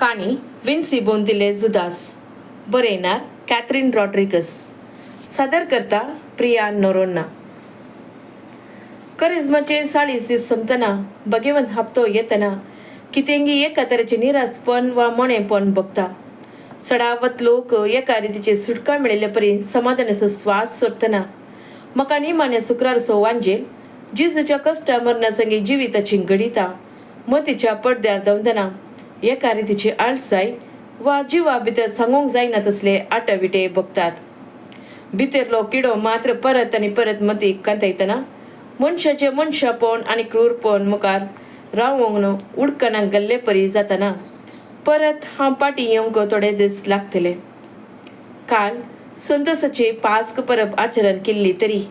काणी विन्सी बोंदिले जुदास. बरयणार कॅथरीन रॉड्रिगस. सादर करता प्रिया नोरोन्ना. करिज्माचे 40 दीस सोंपतना, भगेवंत हप्तो येतना कितेंगी एका तरेचें निरासपण वा मोणेपण भोगता. सडावत लोक एका रितीची सुटका मेळिल्ले परी समाधानाचो स्वास सोडटना म्हाका निमाण्या शुक्रारचो वांजेल जेजूच्या कश्टा मरणा संगी जिविताची घडितां मतीच्या पडद्यार धांवतना एका रितीची आळसाय वा जिवा भितर सांगूंक जायना तसले आटाविटे भोगतात. भितरलो किडो मात्र परत आनी परत मतीक कांतयतना मनशाचें मनशापण आनी क्रूरपण मुखार रावोंक उडकनाक गेल्ले परी जातना परत हांव पाटी येवंक थोडे दीस लागतले. काल संतोसाची पास्क परब आचरण केल्ली तरी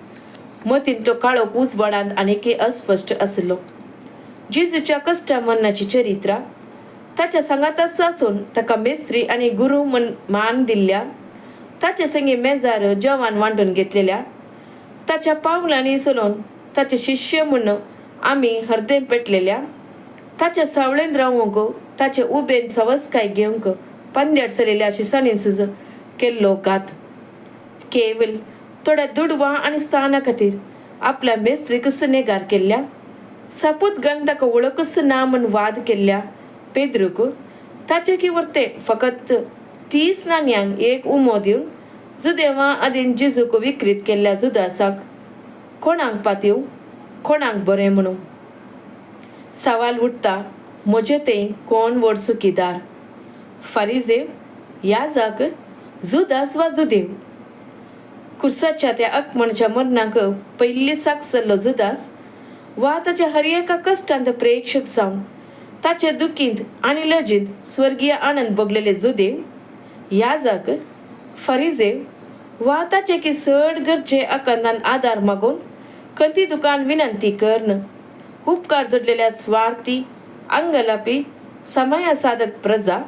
मतींतलो काळोख उजवाडांत आनीकय अस्पश्ट आसलो. जेजूच्या कश्टा मरणाची चरित्रां ताच्या सांगाताच आसून ताका मेस्त्री आनी गुरू म्हण मान दिल्ल्या, ताचे संगी मेजार जेवण वांटून घेतलेल्या, ताच्या पावलांनी चलोवन ताचे शिश्य म्हूण आमी हर्दें पेटलेल्या, ताच्या सावळेंत रावूंक, ताचे उबेन सवसकाय घेवंक पंद्यार चलिल्ल्या शिसांनी केल्लो घात, केवल थोड्या दुडवां आनी स्थाना खातीर आपल्या मेस्त्रीकच नेगार केल्ल्या, सापूत घालून ताका वळखच ना म्हूण वाद केल्ल्या पेद्रूक, ताचे की वर्ते फकत 30 नाण्यांक एक उमो दिवन जुदेवा आदीन जेजूक विक्रीत केल्ल्या जुदासाक कोणाक पातयेवं, कोणाक बरें म्हणूं? सवाल उठता, म्हजें तें कोण व्हड चुकीदार, फारिजेव, याजक, जुदास वा जुदेव? कुर्साच्या त्या अकमणच्या मरणाक पयली साक्ष जाल्लो जुदास वा ताच्या हर एका कश्टांत प्रेक्षक जावन ताचे दुखींत आनी लजेंत स्वर्गीय आनंद भोगलेले जुदेव, याजक, फरिजेव वा ताचे की चड गरजे आकांतान आदार मागून खंती दुकान विनंती कर्ण उपकार जोडलेल्या स्वार्थी, अंगलापी, समाया साधक प्रजा?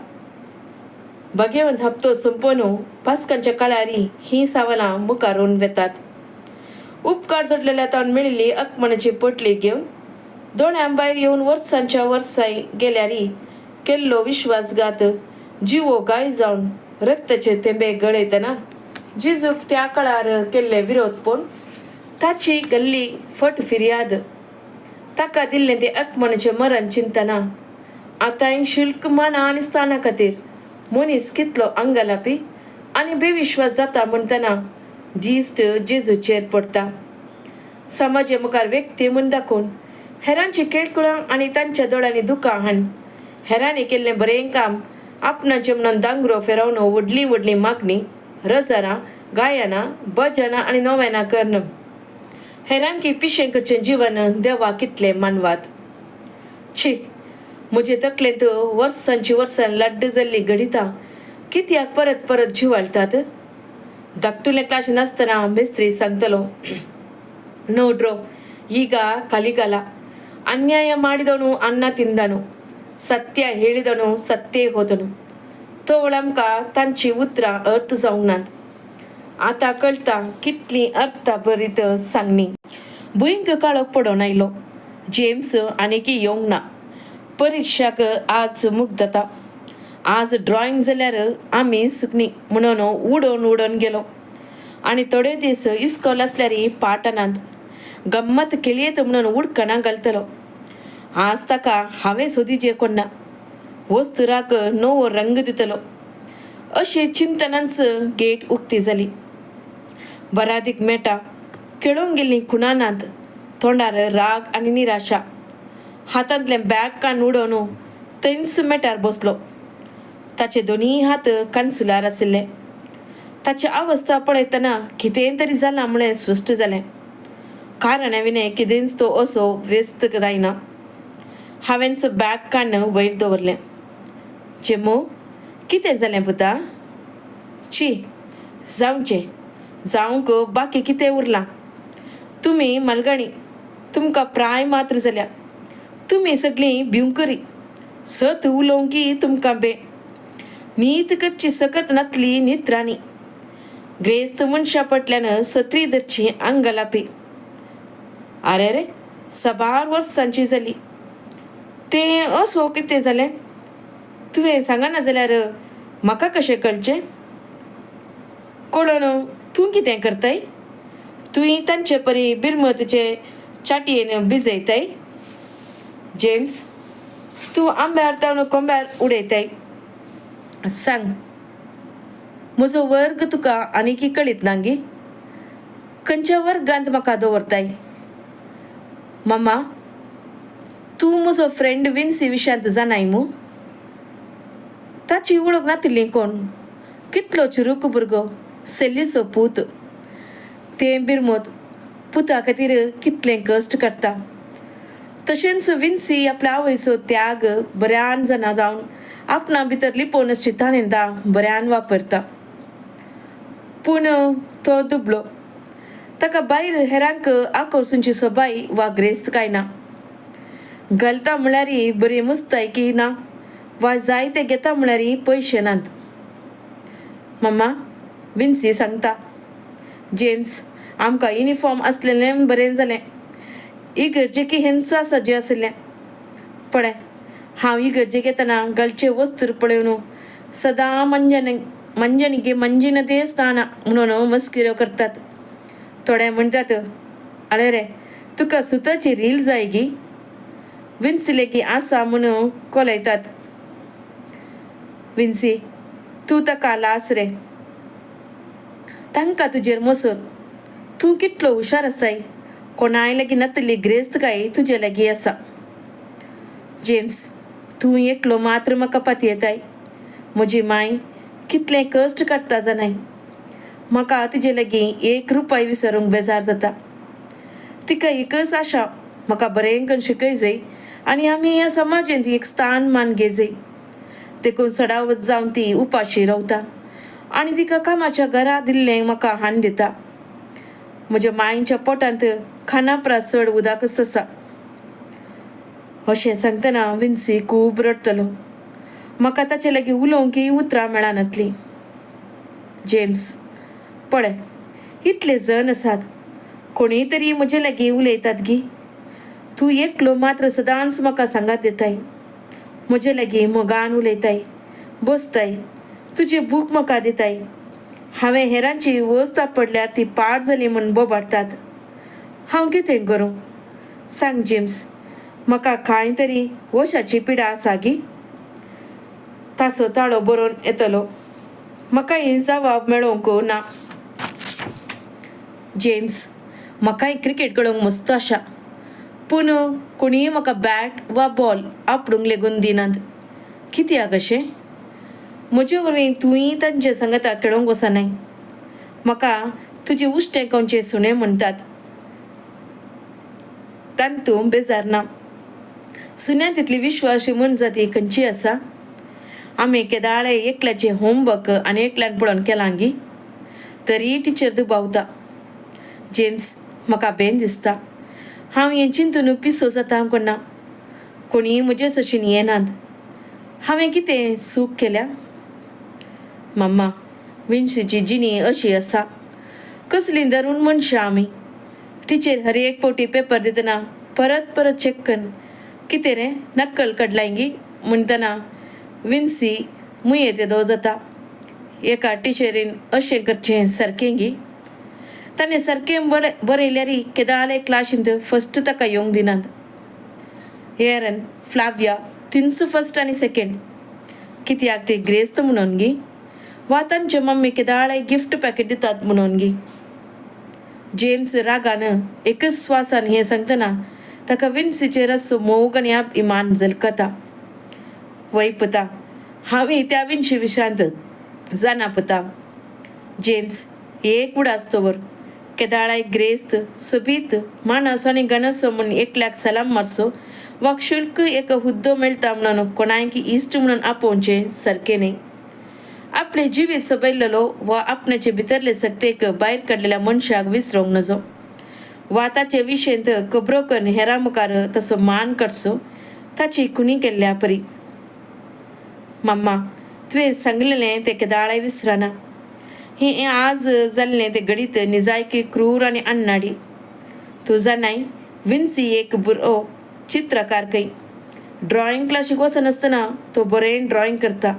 भगेवंत हप्तो संपोवन पास्कांच्या काळारी ही सवालां मुखारून वेतात. उपकार जोडलेल्या तावन मेळिल्ली अकमणाची पोटली घेवन दोळ्यां भायर येवन वर्सांच्या वर्सां गेल्यारी केल्लो विश्वासघात जिवो गाय जावन रक्ताचे थेंबे गळयतना जिजूक त्या काळार केल्ले विरोधपण, ताची गल्ली फट फिर्याद, ताका दिल्लें तें अकमणाचें मरण चिंतना आतांय शुल्क माना आनी स्थाना खातीर मनीस कितलो अंगलापी आनी बेविश्वास जाता म्हणटना दिश्ट जेजूचेर पडटा. समाजे मुखार व्यक्ती म्हूण दाखोवन हेरांची केळकुळां आनी तांच्या दोळ्यांनी दुकां हाण हेरांनी केल्लें बरें काम आपणाचें म्हणून दांगरो फेरोवन व्हडली व्हडली मागणी, रजरां, गायनां, भजनां आनी नोवेनां कर्ण हेरांकी पिशें करचें जिवन देवा कितलें मानवात? छी, म्हजे तकलेंत वर्सांची वर्सां लड्ड जाल्ली घडितां कित्याक परत परत जिवाळटात? धाकटुले क्लासीन आसतना मेस्त्री सांगतलो, ನೋಡ್ರೋ, ಈಗ ಕಲಿಗಾಲ. ಅನ್ಯಾಯ ಮಾಡಿದವನು ಅನ್ನ ತಿಂದನು, ಸತ್ಯ ಹೇಳಿದನು ಸತ್ತೇ ಹೋದನು. तोवळ आमकां तांची उतरां अर्थ जावंक नात. आतां कळटा कितली अर्था बरीत सांगणी. भुंयक काळोख पडोन आयलो. जेम्स आनीकय येवंक ना. परिक्षाक आज मुगदता. आज ड्रॉइंग जाल्यार आमी सुकणी म्हणून उडोवन उडोवन गेलो. आनी थोडे दीस इस्कोल आसल्यार पाठानात गम्मत खेळयेत म्हणून उडकणां घालतलो. आज ताका हांवें सोदीचे कोण्णा वस्तुराक नवो रंग दितलो. अशें चिंतनाच गेट उक्ती जाली. बरादीक मेटा खेळूंक गेल्लीं खुणानात, तोंडार राग आनी निराशा. हातांतलें बॅग काडून उडोवन थंयच मेटार बसलो. ताचे दोनूय हात कानसुलार आशिल्ले. ताची अवस्था पळयतना कितें तरी जालां म्हणून स्पश्ट जालें. कारण विणें कितेंच तो असो व्यस्त जायना. हांवेंच बॅग काडून वयर दवरलें. जेमू, कितें जालें पुता? शी, जावचें जावंक बाकी कितें उरलां? तुमी मालगाणी, तुमकां प्राय मात्र जाल्या. तुमी सगळीं भिवंकरी. सत उलोवंकी तुमकां बे नीत करची सकत नातली नित्राणी, ग्रेस्त मनशा पटल्यान सत्री धरची अंगलापी. आरे रे, साबार वर्सांची जाली. तें असो कितें जालें? तुवें सांगना जाल्यार म्हाका कशें कळचें? कोणून तूं कितें करताय? तुवें तांचे परी बिरमतीचे चाटयेन भिजयताय? जेम्स, तूं आंब्यार तावन कोंब्यार उडयताय. सांग, म्हजो वर्ग तुका आनीकी कळीत ना गी? खंयच्या वर्गांत म्हाका दवरताय? मम्मा, तूं म्हजो फ्रेंड विन्सी विशयांत जाणाय मू? ताची वळख नातिल्ली कोण? कितलो चुरूक भुरगो, सेल्लीचो पूत. तें बिरमत पुता खातीर कितलें कश्ट काडटा. तशेंच विन्सी आपल्या आवयचो त्याग बऱ्यान जाणा जावन आपणा भितर लिपोवन आसची ताणेंदां बऱ्यान वापरता. पूण तो दुबळो. ताका भायर हेरांक आकर्शुंची सोबाय वा ग्रेस्त काय ना. घालता म्हळ्यार बरी मुस्तायकी ना वा जाय तें घेता म्हळ्यार पयशे नात. मम्मा, विन्सी सांगता, जेम्स, आमकां युनिफॉर्म आसलेलें बरें जालें. इगर्जेकी हेंच आसा जें आशिल्लें. पळय, हांव इगर्जेक येतना घालचें वस्त्र पळोवन सदां मंजन मंजनिगे मंजिनते स्नाना म्हणून मस्किऱ्यो करतात. थोडे म्हणटात, आरे रे, तुका सुताची रील जाय गी? विन्सी लेगी आसा म्हणून कोलयतात. विन्सी, तूं ताका लास रे. तांकां तुजेर मोसर. तूं कितलो हुशार आसाय. कोणाय लागीं नातली ग्रेस्तकाय तुजे लागीं आसा. जेम्स, तूं एकलो मात्र म्हाका पातयेताय. म्हजी माय कितलें कश्ट काडटा जाणाय. म्हाका तिजे लागीं एक रुपय विसरूंक बेजार जाता. तिका एकच आशा, म्हाका बरें करून शिकय जाय आनी आमी ह्या समाजांत एक स्थान मान घेजय. देखून सडावत जावन ती उपाशी रावता आनी तिका कामाच्या घरा दिल्लें म्हाका हान दिता. म्हज्या मांयच्या पोटांत खाणा परस चड उदकच आसा. अशें सांगतना विन्सी खूब रडटलो. म्हाका ताचे लागीं उलोवंकय उतरां मेळनातलीं. जेम्स, पळय, इतले जण आसात, कोणूय तरी म्हजे लागीं उलयतात गी? तूं एकलो मात्र सदांच म्हाका सांगात दिताय. म्हजे लागीं मोगान उलयताय, बसताय, तुजे बूक म्हाका दिताय. हांवें हेरांची वस्त पडल्यार ती पाड जाली म्हूण बोबाडटात. हांव कितें करूं? सांग जेम्स, म्हाका कांय तरी वशाची पिडा आसा गी? ताचो ताळो बरोवन येतलो. म्हाका ही जबाब मेळोवंक ना. जेम्स, म्हाकाय क्रिकेट खेळोंक मस्त आशा. पूण कोणीय म्हाका बॅट वा बॉल आपडूंक लेगून दिनात. कित्याक अशें? म्हजे वरवीं तूंय तांचे सांगाता खेळोंक वचनाय. म्हाका तुजें उश्टें कोणचें सुणें म्हणटात. तातूंत बेजार ना. सुण्या तितली विश्वाशी मनजाती खंयची आसा? आमी केदाळे एकल्याचें होमवर्क आनी एकल्यान पळोवन केलां गी? तरीय टिचर दुबावता. जेम्स, म्हाका बेन दिसता. हांव हें चिंतून पिसो जाता कोणा. कोणीय म्हजे सशीन येनात. हांवें कितें चूक केल्या? मम्मा, विन्सीची जिणी अशी आसा. कसलीं धरून मनशां आमी. टिचर हर एक फावटी पेपर दितना परत परत चॅक कन्न, कितें रे, नक्कल काडलाय गी? म्हणटना विन्सी मुयेत येदो जाता. एका टिचरीन अशें करचें सारकें गी? ताणें सारकें बरयल्यार केदाळे क्लासींत फस्ट ताका येवंक दिनात. एरन, फ्लाविया तिनच फस्ट आनी सेकेंड. कित्याक ती ग्रेस्त म्हणून गी? वा तांचे मम्मी केदाळे गिफ्ट पॅकेट दितात म्हणून गी? जेम्स रागान एकच स्वासान हें सांगतना ताका विन्सीचेर असो मोग आनी इमान झलकता. वय पुता, हांवें त्या विन्शी विशांत जाणा पुता. जेम्स, एक उडास दवर. केदाळाय ग्रेस्त, सोबीत, मानस आनी गणसो म्हूण एकल्याक सलाम मारचो वा शुल्क एक हुद्दो मेळटा म्हणून कोणायकी इश्ट म्हणून आपोवचें सारकें न्हय. आपलें जिवीत सोबयलेलो वा आपणाचे भितरले सक्तेक भायर काडलेल्या मनशाक विसरोंक नजो वा ताचे विशेंत खबरो करून हेरां मुखार तसो मान काडचो ताची खुणी केल्ल्या परी. मम्मा, तुवें सांगलेलें तें केदाळाय विसरना. हें आज जाल्लें तें घडीत निजायकी क्रूर आनी अन्नाडी. तूं जाणाय, विन्सी एक बरो चित्रकार खंय. ड्रॉइंग क्लासीक वचनासतना तो बरें ड्रॉइंग करता.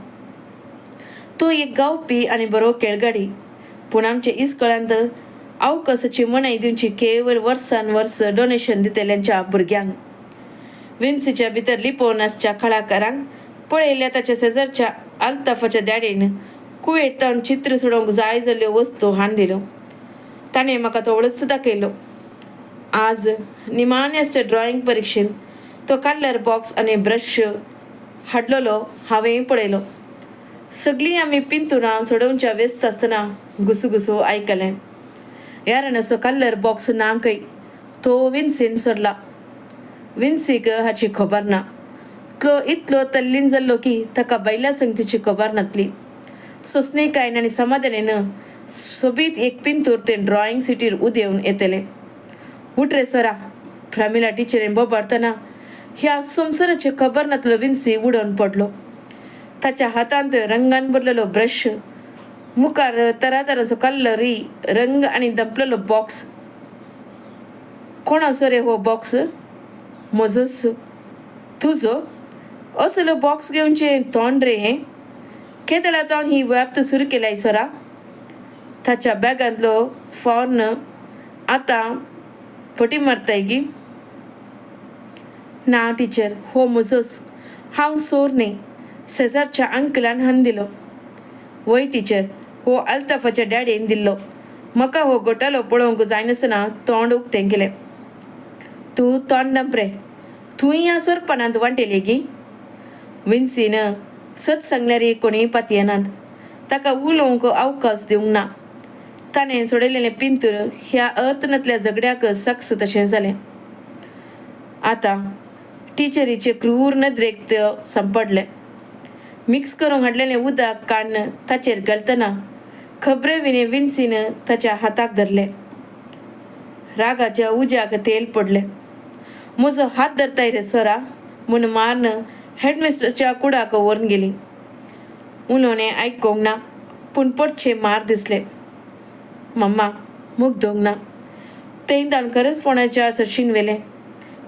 तो एक गावपी आनी बरो खेळगाडी. पूण आमच्या इस्कोलांत आवकासाची मनाय दिवची केवळ वर्सान वर्स डोनेशन दितल्यांच्या भुरग्यांक. विन्सीच्या भितर लिपोवन आसच्या कलाकारांक पळयल्या ताच्या शेजारच्या आल्ताफाच्या डॅडीन कुवेटान चित्र सोडोवंक जाय जाल्ल्यो वस्तू हाडून दिल्यो. ताणें म्हाका थोडोच दाखयलो. आज निमाण्याच्या ड्रॉइंग परिक्षेंत तो कलर बॉक्स आनी ब्रश हाडलेलो हांवें पळयलो. सगळीं आमी पिंतुरां सोडोवच्या व्यस्त आसतना घुसुघुसू आयकलें. यारनाचो कलर बॉक्स ना खंय, तो विन्सीन सोडला. विन्सीक हाची खबर ना. तो इतलो तल्लीन जाल्लो की ताका बायल्या संगतीची खबर नासली. सोंसणीकायेन आनी समाधानान सोबीत एक पिंतूर तें ड्रॉइंग सिटीर उदेवन येतलें. उठ रे सोरा, प्रमिला टिचरीन बोबाडतना ह्या संवसाराची खबर नासलो विन्सी उडोवन पडलो. ताच्या हातांत रंगान भरलेलो ब्रश, मुखार तरातरांचो कलरी रंग आनी दपलेलो बॉक्स. कोणाचो रे हो बॉक्स? म्हजोच. तुजो? असलो बॉक्स घेवचें तोंड रे हें? केदळा तावन ही व्याप्त सुरू केल्याय सोरा? ताच्या बॅगांतलो फॉर्न आतां फटी मारताय गी? ना टिचर, हो म्हजोच. हांव चोर न्ही. शेजारच्या अंकलान हाडून दिलो. वय टिचर, हो अल्ताफाच्या डॅडीन दिल्लो. म्हाका हो घोटालो पळोवंक जायनासतना तोंड उक्तें केलें. तूं तोंड धांप रे. तूंय ह्या सोरपणांत वांटेली गी? विन्सीन सत सांगल्यार कोणीय पातयेनात. ताका उलोवंक अवकाश दिवंक ना. ताणें सोडयलेलें पिंतूर ह्या अर्थनांतल्या झगड्याक साक्ष तशें जालें. आतां टिचरीचे क्रूर नदरेक त्यो सांपडलें. मिक्स करूंक हाडलेलें उदक काडून ताचेर घालतना खबरे विणे विन्सीन ताच्या हाताक धरलें. रागाच्या उज्याक तेल पडलें. म्हजो हात धरताय रे सोरा, म्हूण मारून हेडमिस्टरच्या कुडाक व्हरून गेली. उलोवणें आयकूंक ना, पूण पडचे मार दिसले. मम्मा मुगदोंक ना. थंय ताण खरेंच फोणाच्या सरशीन व्हेलें.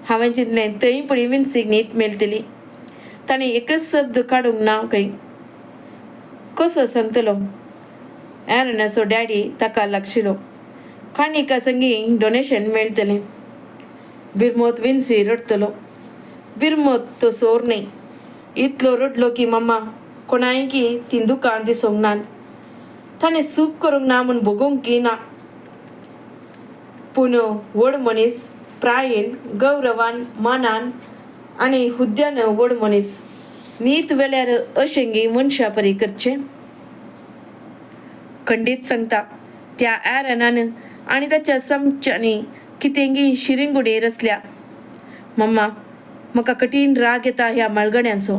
हांवें चिंतलें थंय पळय विन्सीक न्हीद मेळटली. ताणें एकच शब्द काडूंक ना खंय. कसो सांगतलो? एरनाचो डॅडी ताका लागशिलो. काणिका संगी डोनेशन मेळटलें. बिरमोत विन्सी रडटलो. बिरमोत तो चोर न्हय. इतलो रडलो की मम्मा कोणायकी तीं दुकां दिसूंक नात. ताणें चूक करूंक ना म्हूण भोगूंक ना. पूण व्हड मनीस प्रायेन, गौरवान, मानान आनी हुद्द्यान व्हड मनीस नीत वेल्यार अशेंगी मनशा परी करचें? खंडीत सांगता, त्या एरनान आनी ताच्या चमच्यांनी कितेंगी शिरिंगुडी रचल्या. मम्मा, म्हाका कठीण राग येता ह्या मालगड्यांचो.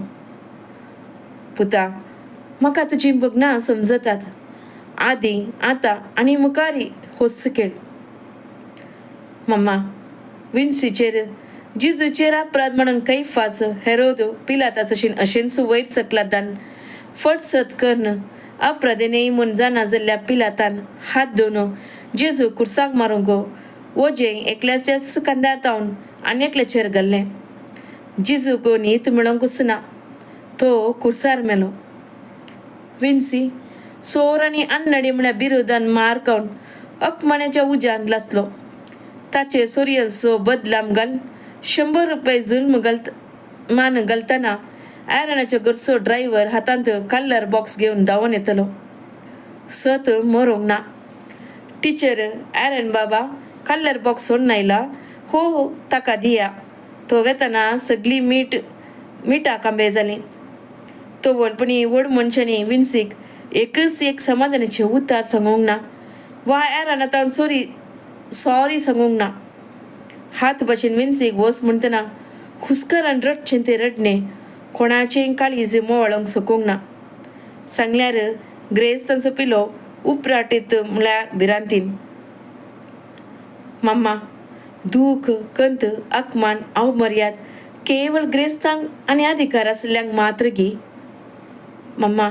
पुता, म्हाका तुजीं भोगणां समजतात. आदीं, आतां आनी मुखारय होच खेळ. मम्मा, विन्सीचेर जिजूचेर अपराध म्हणून कैफास, हेरोद, पिलाता तशीन अशेंच वयर सकलादान फट सत करून अपराधी म्हूण जाणा जाल्ल्या पिलातान हात धुवन जेजू कुर्साक मारूंक वजें एकल्याच्याच खांद्यार तावन आनी एकल्याचेर घाल्लें. जेजूक न्हीद मेळोंकूच ना. तो कुर्सार मेलो. विन्सी चोर आनी अन्नाडी म्हळ्या बिरुदान मार खावन अकमाण्याच्या उज्यांत लासलो. ताचे सोरयेचो बदलाम घाल 100 रुपये जुल्म घालत मान घालतना आयरनाच्या घरचो ड्रायव्हर हातांत कलर बॉक्स घेवन धांवून येतलो. सत मरोंक ना. टिचर, आयरन बाबा कलर बॉक्स सोडून आयला, हो ताका दिया. तो वेतना सगळीं मीठ मिठा कांबे जालीं. तो व्हडपणी व्हड मनशांनी विन्सीक एकच एक समाधानाचें उतार सांगूंक ना वा एरनातान सॉरी सॉरी सांगूंक ना. हात भाशेन विन्सीक वच म्हणटना हुस्कारान रडचें तें रडणें कोणाचेंय काळीज मोवाळोंक शकूंक ना. सांगल्यार ग्रेस तांचो पिलो उपराटीत म्हळ्यार भिरांतीन. मम्मा, दूख, कंत, अपमान, अवमर्याद केवळ ग्रेस्तांक आनी अधिकार आशिल्ल्यांक मात्र गी? मम्मा,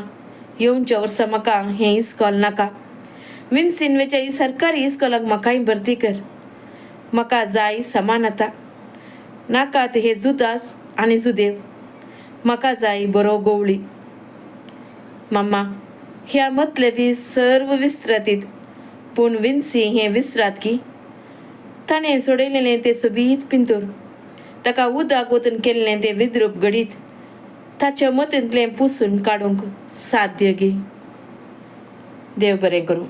येवच्या वर्सा म्हाका हें इस्कॉल नाका. विन्सीन वेच्या सरकारी इस्कॉलाक म्हाकाय भरती कर. म्हाका जाय समान आतां. नाकात हे जुदास आनी जुदेव. म्हाका जाय बरो गोवळी. मम्मा, ह्या मतलबी सर्व विसरातीत, पूण विन्सी हें विसरात की? ताणें सोडयलेलें तें सोबीत पिंतूर, ताका उदक वतून केल्लें तें विद्रूप घडीत ताच्या मतींतलें पुसून काडूंक साध्य गी? देव बरें करूं.